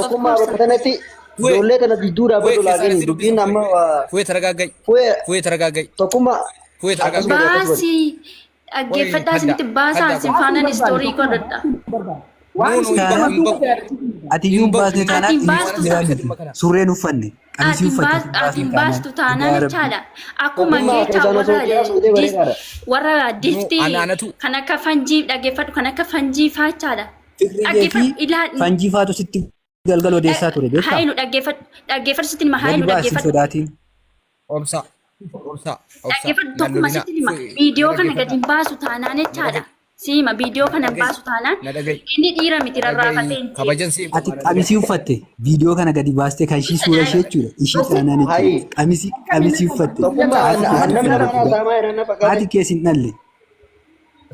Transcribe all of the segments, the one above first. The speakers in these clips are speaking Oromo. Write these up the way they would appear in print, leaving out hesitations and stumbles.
Of Tokkummaa course. bakka kanatti Fu'ee ijoollee kana jidduu fu'ee dhaabbatu keessaan laakiin si dubbiin dubbisa amma fu'ee. Fu'ee taragaagga'i. fu'ee Fu'ee taragaagga'i. tokkummaa Fu'ee akkas taragaagga'i. godhi akkas godhi. Baasii Qoy dhaggeeffadhaa hadda isinitti baasaa hadda isin qoy. faanaan istoorii godhadha. No no hin bahu hin bahu. Ati iyyuu Hin hin bahu baasne hin taanaan Ati hin inni baastu dhiiraa bahu miti. dhimma kana. Surreen uffanne Ati qamisii hin uffatte baas- hin ati baasne hin taanaan baastu taanaan dhugaa rabbi. jechaadha. Akkuma Tokkummaa geechaa keessaan osoo warra qiyaas godhee dis bareedaadha. warra No diftii ana anatu kan akka fanjii dhaggeeffadhu kan akka fanjii faachaadha. Fiqiree fi Dhaggeeffadhu ilaal fanjii faatu sitti galgala odeessaa ture beektaa? Haayilu dhaggeeffadhu dhaggeeffadhu sitti hima Gadi haayilu baasi hin dhaggeeffadhu. sodaatiin. obsa obsa obsa Dhaggeeffadhu nan tokkuma lolinaa sitti hima. fu'ee na Viidiyoo kana gadi dhaggeeffadhaa. hin baasu taanaan Na jechaadha. dhaga'i Si hima viidiyoo na kana hin dhaga'i baasu taanaan na dhaga'i inni dhiira miti na dhaga'i rarraafatee hin deemu. kabajan siif Ati qaba na dhaga'i. qamisii uffatte viidiyoo kana gadi baastee kan ishii suura ishee jechuudha. Ishii taanaan jechuudha. Hayi Qamisii qamisii uffatte. tokkummaa Haati kee sitti namni dhalle afaan dhugaa. haasa'amaa jiran na fakkaate. Haati kee sin dhalle.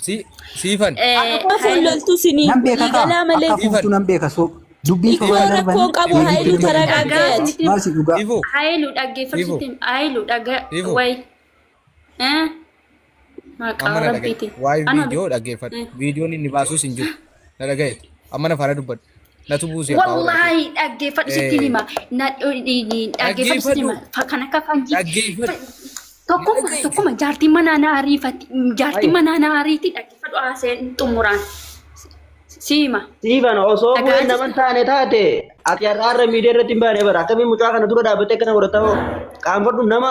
Si siifan Eh, Akkuma Haayilu fuulloltu sinii Nan beeka walii kaa galaa malee. akka siifan afuuftu nan beeka soo dubbiin Ikoo sobaa rakkoon darbanii qabu deebiitti haayiluu nama dhagaa taragaaggaati. isinitti Maal si dhugaa. ifoo Haayilu dhaggeeffadhu ifoo sitti hima. Haayilu dhagaa ifoo wayi. Eh? Maqaa amma na dhaga'i rabbiitiin. waa'ee Anuma viidiyoo dhaggeeffadhu viidiyoon inni baasuus hin jiru na dhaga'i amma na faana dubbadhu natu buusee abbaa warraa kee Wallaahi dhaggeeffadhu sitti hima. Na dhaggeeffadhu sitti hima. Dhaggeeffadhu Kan akka fanjii dhaggeeffadhu na tokkuma dhaga'i tokkuma jaartiin manaa na ariifatti jaartiin manaa na ariitii dhaggeeffadhu haaseen xumuraan si hima. Siifan osoo Dhagaa bu'een nama hin taane taate ati har'a har'a miidiyaa irratti hin baane bara akkamiin mucaa kana dura dhaabbattee akkana godhatta hoo qaanfadhu nama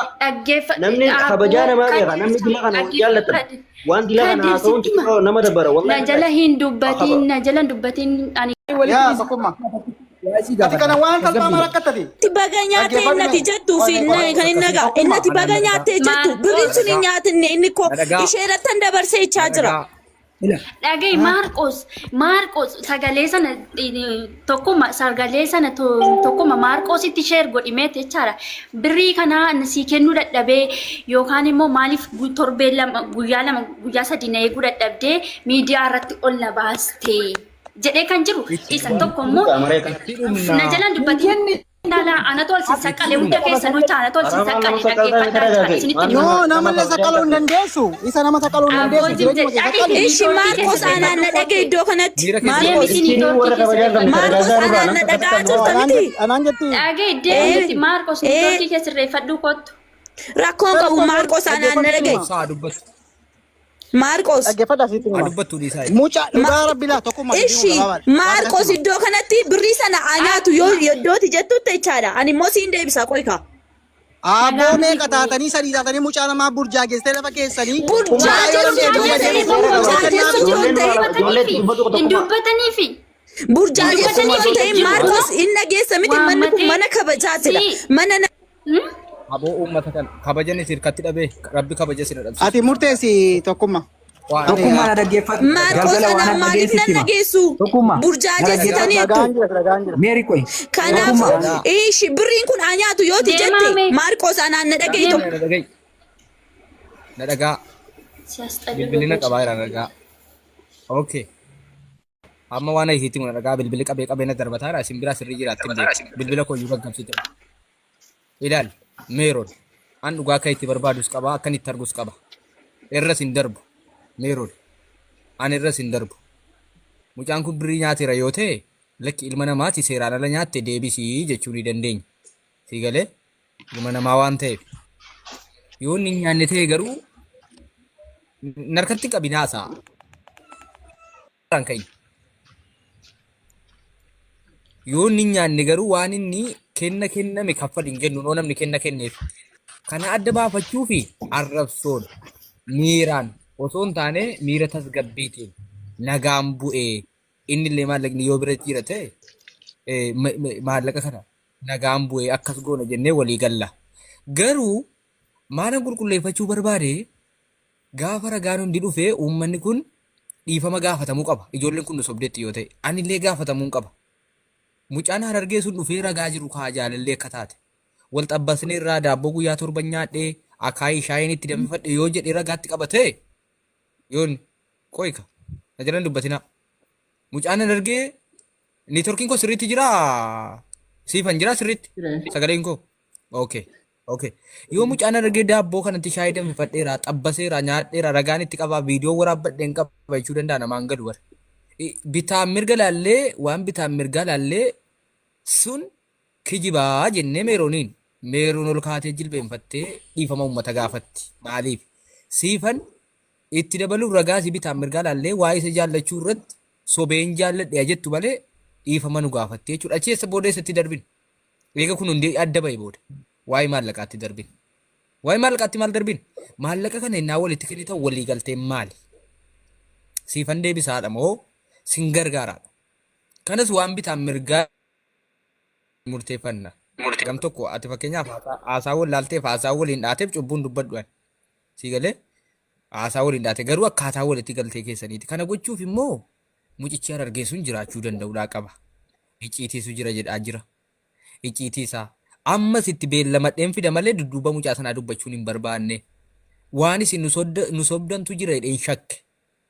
namni kabajaa namaa beeka namni dila kana wal jaallatan waan dila kana haasa'uun xiqqoo nama dabbara Na wallahi jala hin dubbatin na jala hin dubbatin ani Yaa tokkummaa. Ati kana waan salphaa maal akka taate? Itti baga nyaattee Dhaggeeffadhu innati mee. jettuu fi kan inni nagaa innati baga nyaattee jettu birriin sun hin nyaatinne inni koo ishee irrattan dabarsee jechaa jira. Dhaga'i Maarqos Maarqos sagalee sana tokkuma sagalee sana tokkuma Maarqositti sheer godhimee jechaadha. Birrii kanaa ani sii kennuu dadhabee yookaan immoo maaliif torbee 2 guyyaa 2 guyyaa 3 na eeguu dadhabdee miidiyaa irratti ol na baaste jedhee kan jiru isa tokko immoo Itti dhumna. na jalaan dubbatiin Dhala anatu ol sin saqqale hunda keessanuu jecha anatu ol sin Aramaan saqqale nama saqqaltaa dhaggeeffadhaa jechaadha isinitti No, hima. namallee saqqaluu hin dandeessu. Isa nama saqqaluu hin dandeessu. Abbootiin Jireenya kee jedhani saqqali. Ishi niitoorkii Maarqos keessa aanaan na sirreeffadhu dhaga'i kootte. iddoo kanatti. Miira keessa Maarqos. Deemiti Isin niitoorkii warra keessa kabajaa hin qabne Maarqos taragaazaa irraa aanaan nama na dhaga'aa saqqaluu jirta Anaan miti. jetti. Anaan jetti. Dhaga'i Ee, deemiti Maarqos ee, niitoorkii keessa sirreeffadhu kottu. rakkoon qabu Maarqos aanaan na dhaga'i. Obsaa dubbatu. Maarqos. Dhaggeeffadhaa sitti Haa hima. dubbattu dhiisaa. Mucaa dhugaa rabbi laa tokkummaa dubbii Ishi gabaabaadha. Waan Maarqos akkasuma. iddoo kanatti birrii sana haa nyaatu yoo iddooti jettutti jechaadha. Ani immoo siin deebisa qoyka. Aabboo Nagaa miti meeqa kun. taatanii sadii taatanii mucaa namaa burjaageessitee lafa keessanii Burjaajessuu mucaa otoo hin ta'in burjaajessuu otoo hin ta'in Ijoolleen dubbatu Hin tokkummaa. dubbataniifi. Hin burjaajessuu otoo hin dubbataniifi ta'in jiru Maarqos hin dhageessa miti manni kun waammatee mana kabajaatidha. si Mana Aboo uummata kana kabajan isin harkatti dhabee rabbi kabaja isin dhabsiisu. Ati murteessi tokkummaa. Waan Tokkummaa na dhaggeeffadhu. Maarqos Galgala waan anaan an maaliif dhageessitti nan hima. dhageessu? Tokkummaa na dhaggeeffadhu. Burjaajessitaniittu. Dhagaan jira dhagaan jira. Meeri qoy. Kanaafuu Tokkummaa. ishi birriin kun haa nyaatu yooti Deemaa jette mee. Maarqos anaan na dhaga'i Deema. tokko. Na dhaga'i. Na dhagaa. Si asxaluu Bilbilli na gogocha. qabaa jira na dhagaa. Okay. Amma waan hiitti na dhagaa bilbilli qabee qabee na darbataa jira isin biraa sirrii jiraatti hin beeku. Bilbila koo iyyuu gaggabsite. Ilaal meeroon an dhugaa akka itti barbaadus qaba akkan itti argus qaba. Irras hin darbu meeroon an irras hin darbu. Mucaan kun birrii nyaateera yoo ta'e lakki ilma namaati seeraan ala nyaatte deebisii jechuu ni dandeenya. Sii galee ilma namaa waan ta'eef. Yoo inni hin nyaanne ta'e garuu narkatti qabi naasaa. Irraan ka'i. Yoo inni hin nyaanne garuu waan inni kenna kenname kaffali hin jennu noo namni kenna kenneef. Kana adda baafachuu fi arrabsoon miiraan osoo hin taane miira tasgabbiitiin nagaan bu'ee inni illee maallaqni yoo bira jira ta'e maallaqa kana nagaan bu'ee akkas goona jennee walii galla. Garuu maalan qulqulleeffachuu barbaade Gaafa ragaan hundi dhufe uummanni kun dhiifama gaafatamuu qaba. Ijoolleen kun nu sobdeetti yoo ta'e. Anillee gaafatamuun qaba. Mucaan Harargee sun dhufee ragaa jiru kaa jaalallee akka taate. Wal xabbasnee irraa daabboo guyyaa torban nyaadhee akaayii shaayiin itti danfifadhe yoo jedhee ragaatti qaba ta'e yoon qoyka na jalan dubbatinaa. Mucaan Harargee neetworkiin koo sirriitti jiraa? Siifan jiraa sirriitti? Sagaleen koo? Okay. Okay. Yoo mucaan argee daabboo kanatti shaayii danfifadheera, xabbaseera, nyaadheera, ragaan itti qabaa, viidiyoo waraabbadheen qaba jechuu danda'a namaan galu bara. Bitaan mirga laallee waan bitaan mirgaa laallee Sun kijibaa jennee Meerooniin. Meeroon ol kaatee jilbeenfattee dhiifama uummata gaafatti. Maaliif? Siifan itti dabaluun ragaa si bitaan mirgaa laallee waa'ee isa jaallachuu irratti sobeen jaalladhe jettu malee dhiifama nu gaafatte jechuudha. Achi eessa booda eessatti darbin? Eega kun hundi adda ba'e booda waa'ee maallaqaatti darbin. Waa'ee maallaqaatti maal darbin? Maallaqa kana innaa walitti kennitan walii galteen maali? Siifan deebisaadha moo sin gargaaraadha? Kanas waan bitaan mirgaa murteeffanna. Gam tokko ati fakkeenyaaf haasaa wal laalteef haasaa waliin dhaateef cubbuun dubbadhu ani. Sii galee haasaa waliin dhaate garuu akkaataa walitti galtee keessaniiti. Kana gochuuf immoo mucichi harargee sun jiraachuu danda'uudhaa qaba. Icciitiisu jira jedhaa jira. Icciitii isaa. Ammas itti beellamadheen fida malee dudduuba mucaa sanaa dubbachuun hin barbaanne. Waan isin nu sobdantu jira jedheen shakke.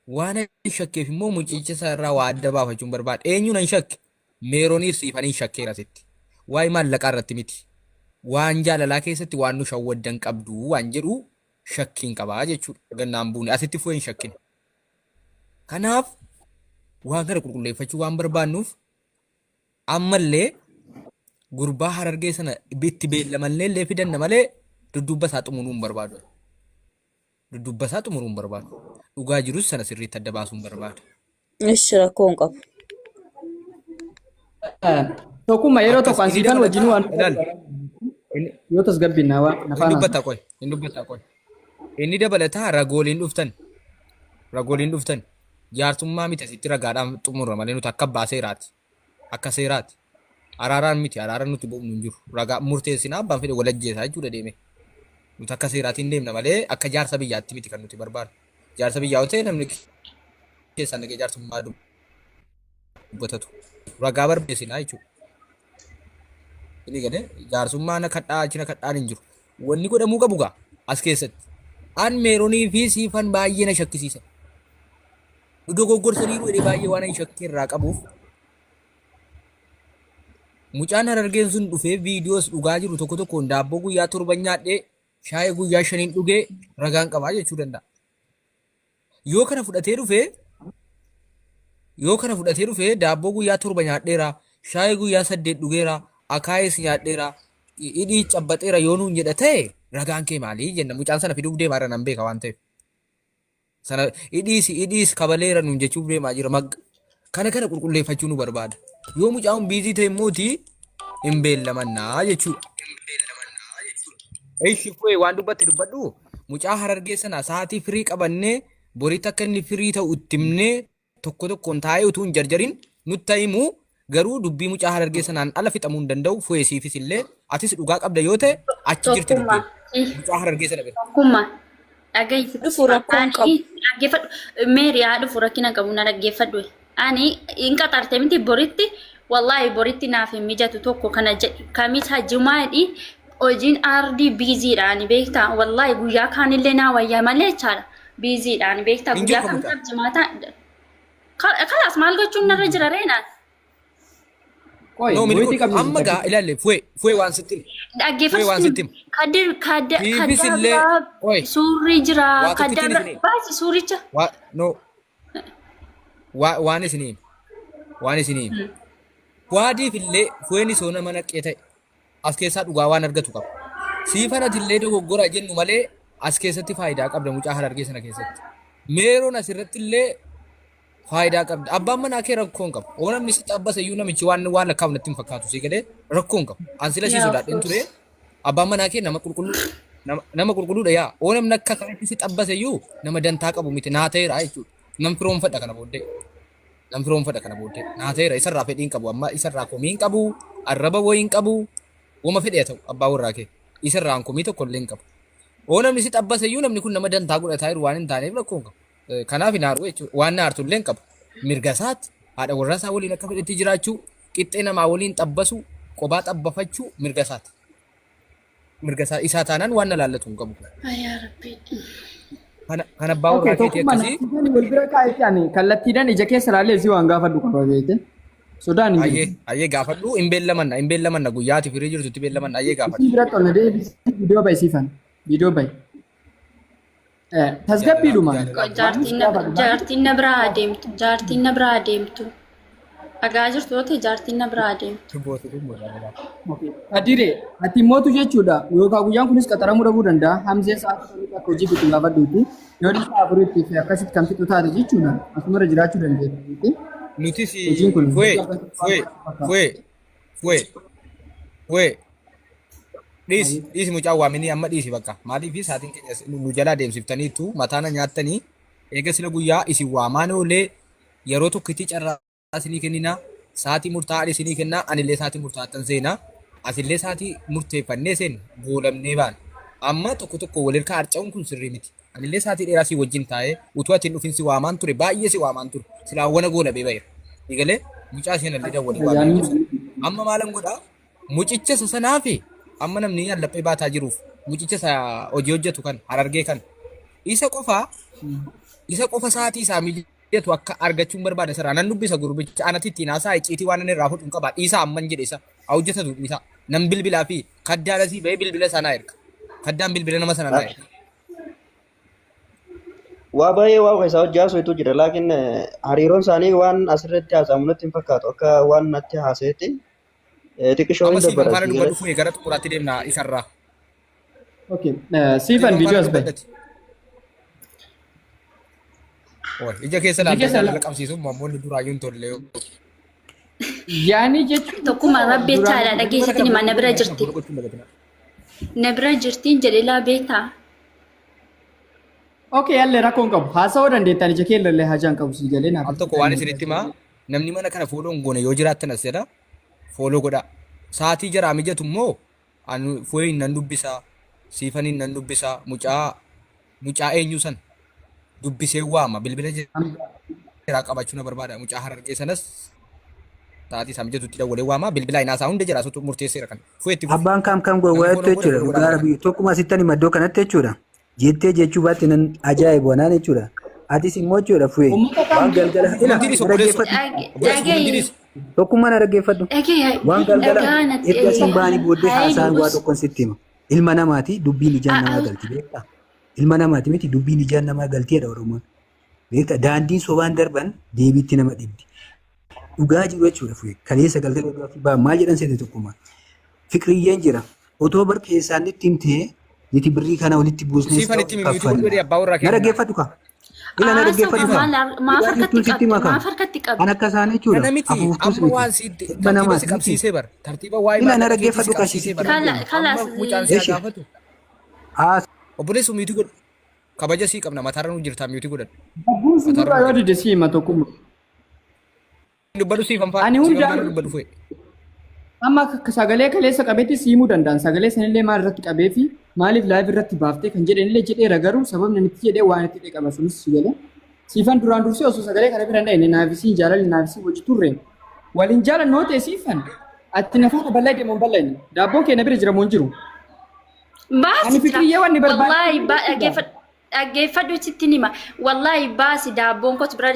Waan ani shakkeef immoo mucicha isaa irraa waa adda baafachuun barbaada. Eenyuun an shakke? Meerooniif siifaniin shakkeera asitti. Waa'ee maallaqaa irratti miti. Waan jaalalaa keessatti waan nu shawwaddan qabdu waan jedhu shakkiin qabaa jechuudha. Gannaan buune asitti fu'ee hin shakkine. Kanaaf waan kana qulqulleeffachuu waan barbaannuuf ammallee gurbaa harargee sana itti beellamallee illee fidanna malee dudduubba isaa xumuruu hin barbaadu. Dudduubba isaa xumuruu hin barbaadu. Dhugaa jirus sana sirriitti adda baasuu hin barbaadu. Ishi rakkoo hin qabu. Tokkummaa yeroo Akkas tokko inni ansiifan wajjin dabalataa waan ilaali. Inni yoo tasgabbiin waan inni afaan dubbata qoy. Inni dubbata qoy. Inni dabalataa ragooliin dhuftan. Ragooliin dhuftan. Jaarsummaa miti asitti ragaadhaan xumurra malee nuti akka abbaa seeraati. Akka seeraati. Araaraan miti araaraan nuti buufnu hin jiru. Ragaa murteessinaa abbaan fedhe wal ajjeesaa jechuudha deeme. Nuti akka seeraatiin deemna malee akka jaarsa biyyaatti miti kan nuti barbaadnu. Jaarsa biyyaa yoo ta'e namni keessaan dhaqee jaarsummaa dubbatatu. Ragaa barbeessinaa jechuudha. Inni galee jaarsummaa na kadhaa achi na kadhaan hin jiru. Wanni godhamuu qabu gaa as keessatti. An meeronii fi siifan baay'ee na shakkisiisa. Nu dogoggorsaniiru jedhee baay'ee waan ani shakkii irraa qabuuf mucaan harargeen sun dhufee viidiyoos dhugaa jiru tokko tokkoon daabboo guyyaa torban nyaadhee shaayii guyyaa shaniin dhugee ragaan qabaa jechuu danda'a. Yoo kana fudhatee dhufee yoo kana fudhatee dhufee daabboo guyyaa torba nyaadheera, shaayii guyyaa saddeet dhugeera, akaayis nyaadheera, hidhii cabbaxeera yoo nuun jedha ta'e ragaan kee maalii jenna mucaan sana fiduuf deemaa irra nan beeka waan ta'eef. Sana hidhiis hidhiis kabaleera nuun jechuuf deemaa jira. Mag kana kana qulqulleeffachuu nu barbaada. Yoo mucaan biizii ta'e immooti hin beellamannaa jechuudha. Ishi fu'ee waan dubbatte dubbadhu mucaa harargee sana sa'aatii firii qabannee boritti akka inni firii ta'u itti himnee tokko tokkoon taa'ee utuu hin jarjarin nutti himu garuu dubbii mucaa harargee sanaan ala fixamuu hin danda'u fu'ee siifis illee atis dhugaa qabda yoo ta'e achi jirti Tokkummaa. dubbiin mucaa harargee sana bira. Tokkummaa. Dhagahi. Dhufu rakkoo hin qabu. Ani dhaggeeffadhu. Meeri haa dhufu rakkina qabu na dhaggeeffadhu. Ani hin qaxarte miti boritti wallaahi boritti naaf hin mijatu tokko kana jedhi kamisa jumaadhi hojiin aardii biiziidha ani beektaa wallaahi guyyaa kaanillee naa wayya malee jechaadha biiziidha ani beektaa Hin guyyaa jiru kamisaaf mucaa. jimaata kalaas maal gochuun narra jira reenaan Qoy, No, mini wayitii kun qabdi amma gaa ilaalle fu'ee fu'ee waan sitti hima. Fu'ee waan dhaggeeffatu sitti hima. kadir kadir Siifis illee kaddaa qoy suurri jira waa kaddaa tokkittiin bira isinii baasi suuricha waa no waa waan isinii hima. Waan isinii hima. Waadiif illee fu'een isoo nama naqee ta'e as keessaa dhugaa waan argatu qaba. Siifan ati illee dogoggora jennu malee as keessatti faayidaa qabda mucaa harargee sana keessatti. Meeroon asirratti illee faayidaa qabda. Abbaan manaa kee rakkoo hin qabu. Oo namni si xabbase iyyuu namichi waan waan lakkaa'u natti hin fakkaatu si galee rakkoo hin qabu. An sila si Yeah, of sodaadheen ture. course. Abbaan manaa kee nama qulqulluu nama nama qulqulluudha yaa. Oo namni akka kanatti si xabbase iyyuu nama dantaa qabu miti naa ta'eera jechuudha. Nan firoomfadha kana booddee. Nan firoomfadha kana booddee. Naa ta'eera isarraa fedhii hin qabu amma isarraa komii hin qabu arraba wayii hin qabu wama fedhe haa ta'u abbaa warraa kee isarraa komii tokko illee hin qabu. Oo namni si xabbase iyyuu namni kun nama dantaa godhataa jiru waan hin taaneef rakkoo hin qabu. Kanaaf hin aaru jechuudha. Waan na aartu illee hin qabu. Mirga isaati. Haadha warraa isaa waliin akka fedhetti jiraachuu, qixxee namaa waliin xabbasuu, qobaa xabbafachuu mirga isaati. Mirga isaa isaa taanaan waan na laallatu hin qabu. Yaa Rabbi. Kana kan abbaa Okay, warraa keetii tokkummaa akkasii nafti wal bira kaa'etti ani kallattiidhaan ija keessa ilaalee si waan gaafadhu qaba beekte. Sodaan hin jiru. ayyee ayyee gaafadhu hin beellamanna hin beellamanna guyyaa ati firii jirtutti beellamanna ayyee gaafadhu. Isii biratti ol na deebisi viidiyoo ba'i siifan. Viidiyoo ba'i. Tasgabbiidhuma. Jaartiin na jaartiin na biraa adeemtu. Jaartiin na biraa adeemtu. Dhagaa jirtu yoo ta'e jaartiin na biraa adeemtu. Kadiree ati mootu jechuudha yookaan guyyaan kunis qaxaramuu dhabuu danda'a. Hamzeen sa'aatii sadiitti akka hojii fixu gaafadhuuti. Yoo inni sa'a afuriitti fi akkasitti kan fixu taate jechuudha asumarra jiraachuu dandeenya. Nutis Hojiin kun fu'ee fu'ee fu'ee fu'ee fu'ee dhiisi dhiisi mucaa waaminii amma dhiisi bakka maaliif sa'aatiin keenya nu jalaa deemsiftaniitu mataana nyaattanii eega sila guyyaa isin waamaan oolee yeroo tokkitti carraa isinii kennina sa'aatii murtaa'aa isinii kenna anillee sa'aatii murtaa'aattan seenaa asillee sa'aatii murteeffannee seen goolamnee baana amma tokko tokko walirkaa harca'uun kun sirrii miti anillee sa'aatii dheeraa si wajjin taa'ee utuu ati hin dhufin si waamaan ture baay'ee si waamaan ture silaa wana goolabee ba'eera egalee mucaa isheen allee dawwalee waamee jira amma maalan godhaa mucicha isa sanaa fi amma namni allaphee baataa jiruuf mucicha isa hojii hojjetu kan harargee kan isa qofaa isa qofa sa'aatii isaa mijatu akka argachuun barbaada sirraa nan dubbisa gurbicha anatti ittiin haasaa icciitii waan inni irraa fudhu hin qaba dhiisaa amman jedhe isa haa hojjetatu dhiisaa nan bilbilaa fi kaddaan asii ba'ee bilbila isaa naa erga kaddaan bilbila nama sana naa erga. Waa baay'ee waa keessaa hojii haasoftu jira. Laakiin hariiroon isaanii waan asirratti haasa'amu natti hin fakkaatu. Akka waan natti haasa'etti xiqqishoo Amma hin siifan dabbara. faana dubbadhu fu'ee gara xumuraatti deemna isarraa. Okay. Siifan viidiyoo as bahe. Oi, ija keessa Ija ilaaltee keessa jaalala qabsiisuun mammoonni duraayyuu hin tolle. Yaani jechuun Tokkuma rabbi jechaadha dhageessitti hima na bira jirti. Na bira jirtiin jedhe laa beektaa. Okay, allee rakkoon qabu. Haasawuu dandeettan ija kee illee hajaan qabu sii galee naaf. Al tokko waan isinitti himaa namni mana kana follow hin goone yoo jiraattan as jedha follow godhaa. Sa'aatii jaraa mijatu immoo anu fu'ee nan dubbisaa siifaniin nan dubbisaa mucaa mucaa eenyu san dubbisee waama bilbila jaraa qabachuu na barbaada mucaa harargee sanas sa'aatii isaa mijatutti dawwalee waama bilbila inaasaa hunda jaraa sutu murteesseera kan fu'eetti fufi. Abbaan kam kam Namni gowwaattu follow godhe jechuudha. follow Dhugaa godhaa mana rabbii tokkuma asitti ani iddoo kanatti jechuudha. Jettee jechuu baatte nan ajaa'ibu anaan jechuudha. Atis immoo jechuudha fu'ee Uummata waan kam galgala ila Gumantii dhiisi na obboleessoo. dhaggeeffadhu. Obboleessoo gumantii Dhagahi dhiisi. Tokkummaa na dhaggeeffadhu. dhagahi Waan galgala dhagaa natti erga isin ba'anii booddee hayi haasaan waa nugus tokkoon sitti hima. Ilma namaati dubbiin ijaan namaa galti beektaa? Ilma namaati miti dubbiin ijaan namaa galteedha Oromoon. Beektaa daandiin sobaan darban deebiitti nama dhibdi. Dhugaa jiru jechuudha fu'ee. Kaleessa galgala dhugaa fi ba'an maal jedhan seete tokkummaa. Fikriyyeen jira. Otoo bar keessaan itti himtee niti birrii kana walitti buusnee Siifan itti himi mute godhu abbaa warraa Na keenya. dhaggeeffadhu kaa. Ila na Haasawaa dhaggeeffadhu kaa. maaf Dhugaa harkatti jirtuun sitti qabdi hima kaa. maaf harkatti Kan qabdi. akka isaanii jechuudha. Kana miti Afuuftuus amma miti. waan si Ilma tartiiba si namaati miti. qabsiisee bara tartiiba waa'ee Ila na maallaqa keetii si dhaggeeffadhu kaa qabsiisee sitti bara Kala amma kalaas mucaan si haa Eshi. gaafatu. Haas. Obboleessu mute godhu kabaja sii qabna mataarra nu jirta mute godhadhu. Dabbuun si Mataarra dura nu yoo jirta. dide si hima tokkummaa. Dubbadhu siifan faana Ani siifan hundaan faana dubbadhu fu'e. amma akka sagalee kaleessa qabeetti si himuu danda'an. Sagalee sanillee maal irratti qabee fi maaliif live irratti baaftee kan jedhanillee jedheera garuu sababni inni itti jedhee waan itti qaba sunis si galee. Siifan duraan dursee osoo sagalee kana bira hin dhayne naafisiin jaalalli naafisii wajji turre. Waliin jaalannoo ta'e siifan ati na faana bal'aa deemu hin bal'ayne. Daabboon kee na bira jira moo hin jiru? Baasi Ani jira. fikriyyee wanni barbaadu. Wallaahi dhaggeeffadhu dhaggeeffadhu sitti hima. Wallaahi baasi daabboon kotu bira